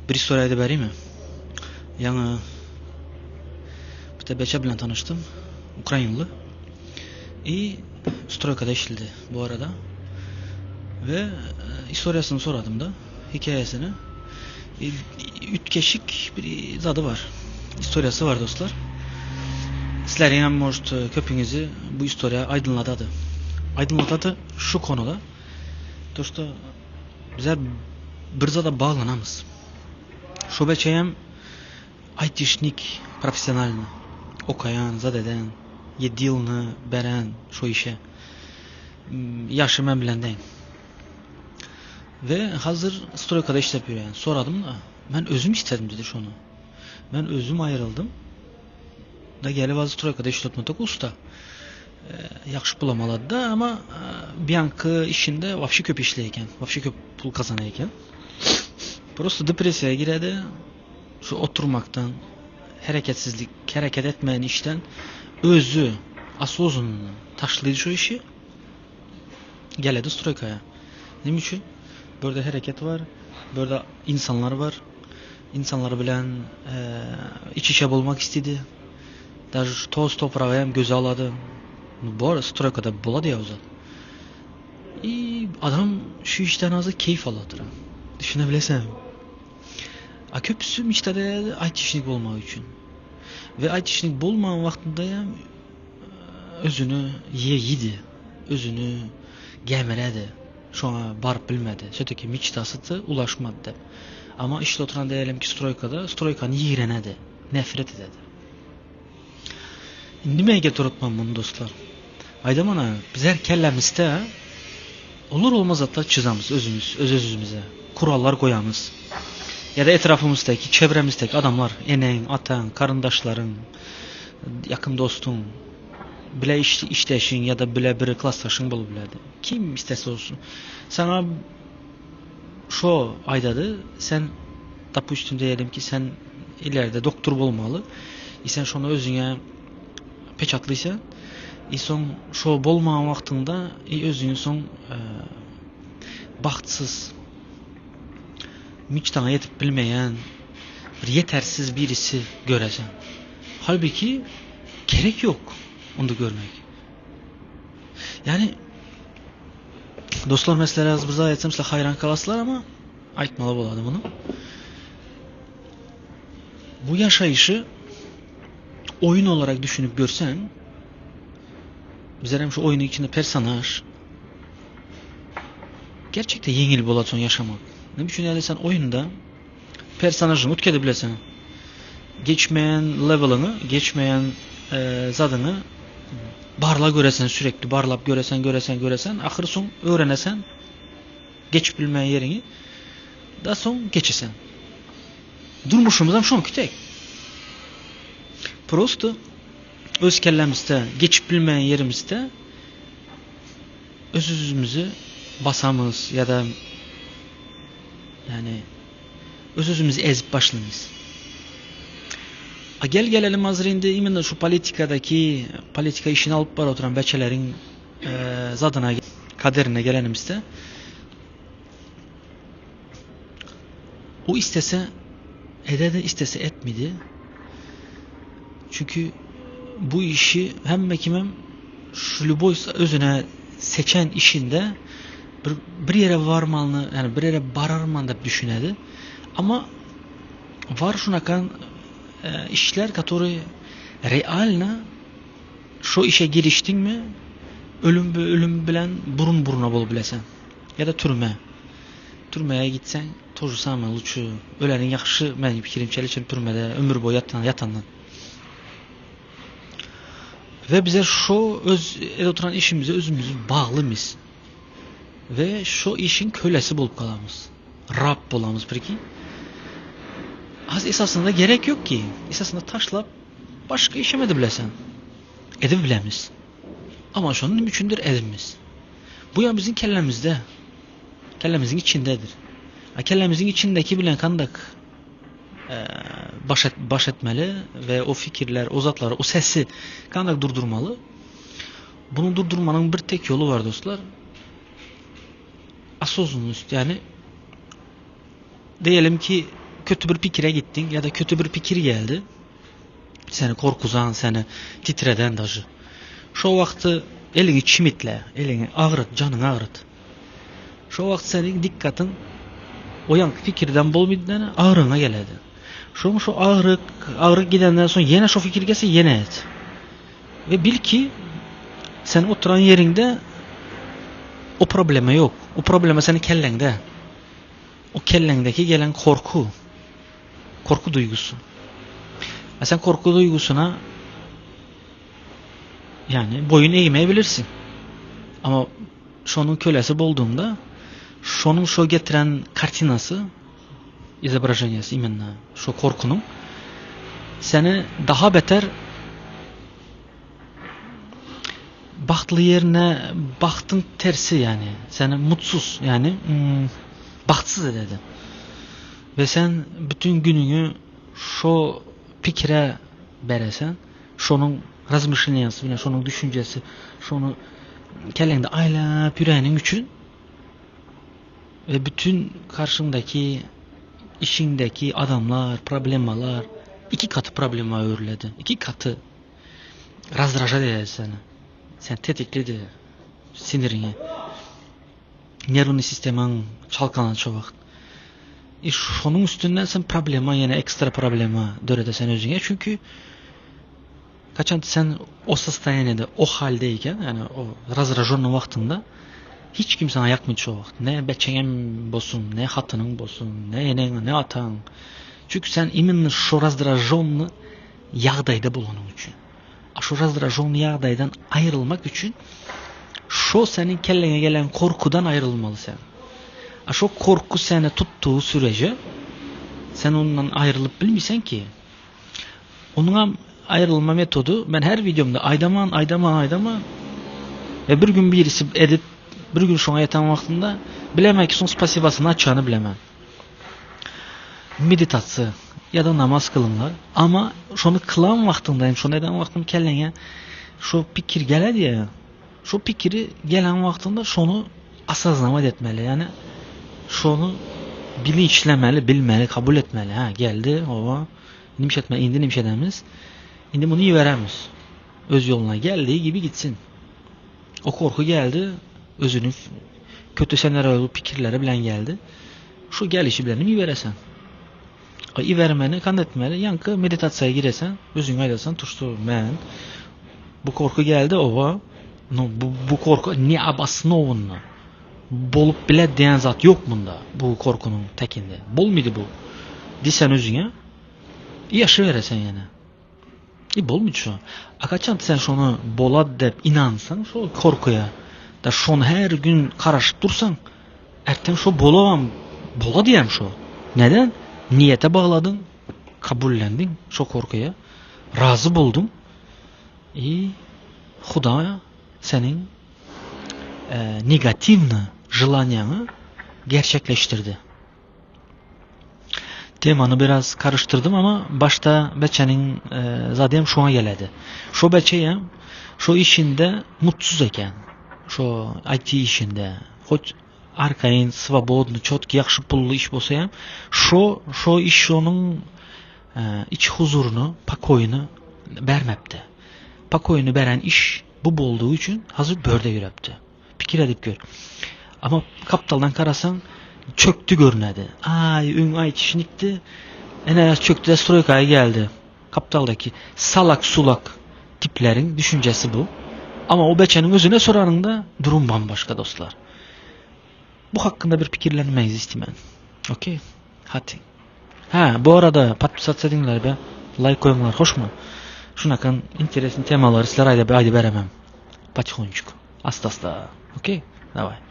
Bir istoriýa aýdyp bereymi? Ýaňy bir beçe bilen tanyşdym. Ukrainly. I stroýkada işledi bu arada. We istoriýasyny soradym da, hekaýasyny. Üýtgeşik bir zady bar. Istoriýasy bar dostlar. Sizleriň hem может köpüňizi bu istoriýa aýdynladady. Aýdynladady şu konuda. To что bizler bir zada baglanamyz. Şo beçeýem aytişnik professionalny okaýan zat eden ýedi ýylyny beren şo işe. Ýaşy men bilen deň. We hazir stroýkada işläp ýörýän. Soradym da, men özüm istedim dedi şony. Men özüm aýryldym. Da gelip hazir stroýkada işläp otur usta. Ýagşy pulam alady da, ama bianky işinde wapşe köp işleýär eken. Wapşe köp pul gazanýar eken. Prosto depressiýa giredi. Şu oturmakdan, hereketsizlik, hereket etmeýän işden özi osознанно taşlaýdy şu işi. Geledi stroýkaya. Näme üçin? Bu ýerde hereket bar, bu ýerde insanlar bar. Insanlar bilen iç-içe bolmak istedi. Daže şu toz topragy hem göze alady. Bor, stroýkada bolady ýa o zat. I adam şu işden azy keýf aladyr. Düşünebileseňmi? A köpüsi müşderi aýtişnik bolmak üçin. We aýtişnik bolman wagtynda hem özüni ýedi, özüni gemiredi. Şoňa baryp bilmedi. Söteki miçtasy ulaşmady dep. Amma işde oturan diýelim ki stroýkada, stroýkany ýigrenedi, nefret ededi. Indi men getiripman muny dostlar. Aýdamana bizler kellemizde olur olmaz zatlar çyzamyz özümiz, öz özümize. Kurallar goýamyz. Ýa-da etrafymyzdaki, çevremizdeki adamlar, eneň, ataň, garyndaşlaryň, ýakyn dostuň, bile iş, işdeşiň ýa-da bile bir klasdaşyň bolup bilerdi. Kim istese olsun. Saňa şo aýdady, sen dopustim diýelim ki sen ileride doktor bolmaly. I sen şony özüňe peçatlysan. I soň şo bolmagan wagtyňda i özüňi soň bagtsyz miçtaňa ýetip bilmeýän bir ýetersiz birisi göresen. Halbuki gerek ýok onda görmek. Ýani dostlar men sizlere bir zat aýtsam sizler haýran galarsylar ama aýtmaly bolady muny. Bu ýaşaýşy oýun olarak düşünip görseň, bizler hem şu oýnuň içinde personaž. Gerçekte ýeňil bolat soň ýaşamak. Näme üçin ýa-da sen oýunda personažyňy ütkede bileseň. Geçmeýän leweliňi, geçmeýän e, zadyňy barla göresen sürekli barlap göresen, göresen, göresen, ahyry soň öwrenesen geçip bilmeýän ýeriňi da soň geçesen. Durmuşymyzam şoňky tek. Prosto öz kellämizde geçip bilmeýän ýerimizde öz özümizi basamyz ýa-da ýani öz özümizi ezip başlamyz. A gel gelelim hazir indi imенно şu politikadaki politika işini alyp baryp oturan beçeleriň e, zadyna kaderine gelenimizde O istese ederdi, istese etmedi. Çünki bu işi hemme kimem şu lüboý özüne seçen işinde bir, bir ýere varmalyny, yani bir ýere bararman diýip düşünedi. Ama var şunakan e, işler, которые realno şu işe girişdiň mi ölüm ölüm bilen burun buruna bolup bilesen. Ýa-da türme. Türmeye gitseň to же самое лучше öleniň ýagşy meniň pikirimçe leçin türmede ömür boýy ýatan ýatandan. We bize şo öz edip oturan işimize özümizi baglymyz. We şo işiň kölesi bolup galamyz. Rab bolamyz priki. Az esasynda gerek ýok ki. Esasynda taşlap başga işem edip bilesen. Edip bilemiz. Ama şonuň nime üçindir edimiz. Bu ýa biziň kellemizde. Kellemizin içindedir. A kellemizin içindeki bilen kandak e, baş, et, baş etmeli ve o fikirler, o zatları, o sesi kandak durdurmaly. Bunu durdurmanın bir tek yolu var dostlar. Осознанность yani diyelim ki kötü bir pikire gittin ya da kötü bir pikir geldi. Seni korkuzan, seni titreden daşy. Şo wagty eliňi çimitle, eliňi agyryt, janyňy agyryt. Şo wagt seniň dikkatyň o ýanky pikirden bolmady agyryňa geledi. Şoň şo agyryk, agyryk gidenden soň ýene şo fikir gelse ýene et. Ve bil ki sen oturan ýeriňde o problema ýok. O problema seniň kelleňde. O kelleňdeki gelen korku. Korku duýgusy. A sen korku duýgusyna yani boýun egmeýebilirsiň. Ama şonuň kölesi boldugyňda şonuň şo getiren kartinasy изображениесі именно şo korkunyň seni daha beter bagtly ýerine bagtyň tersi yani seni mutsuz yani hmm, bagtsyz ededi. Ve sen bütün günüňi şo pikire beresen, şonuň razmyşleniýasy bilen, şonuň düşünjesi, şonu kelleňde aýlap ýüräniň üçin ve bütün karşyňdaky işiňdäki adamlar, problemalar iki katy problema öwrüledi. Iki katy razdražat ededi seni. Sen tetikledi siniriňi. Nerwny sistemaň çalkalan şo wagt. E şonuň üstünden sen problema ýene ekstra problema döredesen özüňe. Çünki kaçan sen o sostoýaniýede, o haldeýken, ýani o razdražonny wagtyňda hiç kim sana ýakmady şo wagt. Ne beçeňem bolsun, ne hatynyň bolsun, ne eneň, ne ataň. Çünki sen imенно şo razdražonny ýagdaýda bolanyň üçin. A şo razdražonny ýagdaýdan aýrylmak üçin şo seniň kelleňe gelen korkudan aýrylmaly sen. A şo korku seni tuttugy süreje sen ondan aýrylyp bilmeýsen ki. Onuňam aýrylma metody men her wideomda aýdaman, aýdaman, aýdaman we bir gün birisi edip bir gün şoňa ýeten wagtynda bilemen ki soň spasibasyny açany bilemen. Meditasiýa ya da namaz kylyňlar. Ama şony kylan wagtyňda hem şony eden wagtyň kelleňe şo pikir geledi ya. Şo pikiri gelen wagtyňda şony asaznamat etmeli. Yani şony bilinçlemeli, bilmeli, kabul etmeli. Ha geldi, owa. Indi etme, indi nimiş edemiz? Indi bunu iberemiz. Öz yoluna geldiği gibi gitsin. O korku geldi, özünün kötü senaryo pikirleri bilen geldi. Şu gelişi bilen iberesen. O ibermeni kan etmeli. Yankı meditasyaya giresen, özüňe aýdasan, tuştu men bu korku geldi, owa. No, bu, bu korku neobоснованно. Bolup bile diýen zat ýok bunda. Bu korkunyň tekinde. Bolmady bu. Diýsen özüňe ýaşaberesen ýene. E bolmady şu. A kaçan sen şonu bolad dep inansaň şo korkuya da şonu her gün karaşyp dursaň erten şo bolabam bola diýem şo. Neden? Niýete bagladyň, kabullendiň şo korkuya, razy bolduň. I Huda seniň e, negatiwny желанияňy gerçekleştirdi. Temany biraz karıştırdım ama başta beçeniň e, zaten şoňa geledi. Şo beçe şo işinde mutsuz eken. Şo IT işinde. Hoç arkaýyn, swobodny, çotki, ýagşy pully iş bolsa hem şo şo iş şonuň e, iç huzuryny, pakoýyny bermepdi. Pakoýyny beren iş bu boldugy üçin hazır börde ýürepdi. Pikir edip gör. Ama kaptaldan karasaň çöktü görünedi. Ay öň ay kişinikdi. Ene çöktü de stroykaya geldi. Kaptaldaki salak sulak tiplerin düşüncesi bu. Ama o beçenin özüne soranında durum bambaşka dostlar. Bu hakkında bir pikirlenmeyiz istemen. Okey. Hadi. Ha bu arada podpisаться ediňler be. Like koyuňlar hoşmu? Şunakan interesli temalar sizler ayda ayda beremem. Потихонечку. Asta asta. Okey. Давай.